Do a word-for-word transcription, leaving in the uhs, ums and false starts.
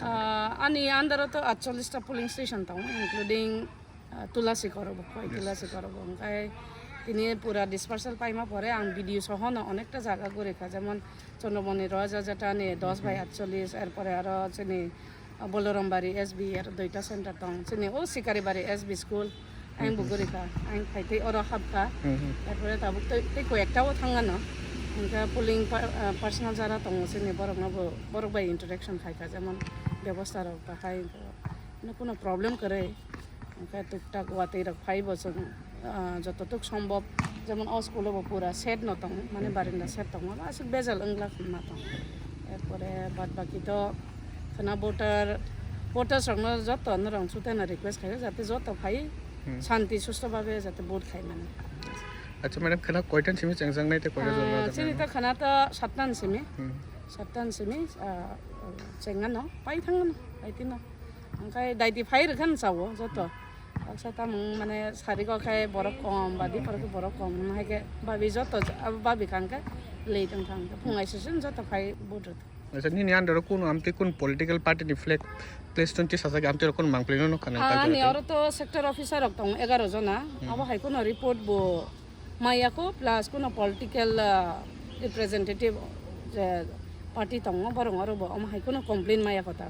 Ah, ani under o to atchollish ta polling station tongo, including, ah, Tulasi Korobo, koi Tulasi Korobo. Hwnkhe tini pura dispersal paima pore ang video sohono onekta jaga gurikha, jemon Chandramoni Roja Jatani dos bai atchollish, erpore aro chini, ah, Bolorambari S B aro duita center tong, chini o Sikaribari S B school, ang bo gurikha, ang phaitwi oro habkha. Erpore tabuk tei, tei koi ekta o thangano. Hwnkhe polling pa-, ah, personnel jara tongo chini borokno bo, borok bai interaction khaikha, jemon bebosta rok bahai, no kuno problem kwrwi. Hwnkhe tuktak watwi rok phai bo chwng, ah, jototuk sombhob, jemon o school o bo pura shed no tongo, mane barinda shed tongo, aswk bejal wngla hwnma tongo. Erpore bad baki to khwna voter, voters rokno joto norok suteno request khaio, jate joto phai shanti susto bhabe jate vote khai mani. Acha madam, khwna koitan simi chengjaknai tei koitan jora Ah, chini to khwna to sattan simi, sattan simi, ah, chengano pai thangano, pai tino. Hwnkhe daiti phai rwkhan chawo joto. Baksa tamung mane sarigo khai borok kom, badi porok borok kom, hwnkhe babi joto, abo babi kangkhe lei tong thang. Phung aisesem joto phai vote rwdi. Acha, nini under o kunu amtwi kun political party ni flag place twenty sajak amtwi rok kun mangpli no nukha nang? Ani oro to sector officer rok tongo egaroh jona. Abo hai kuno report bo maya kho, plus kuno political, ah, representative je party tongo, borok oro bo omo hai kuno complain maya kho ta.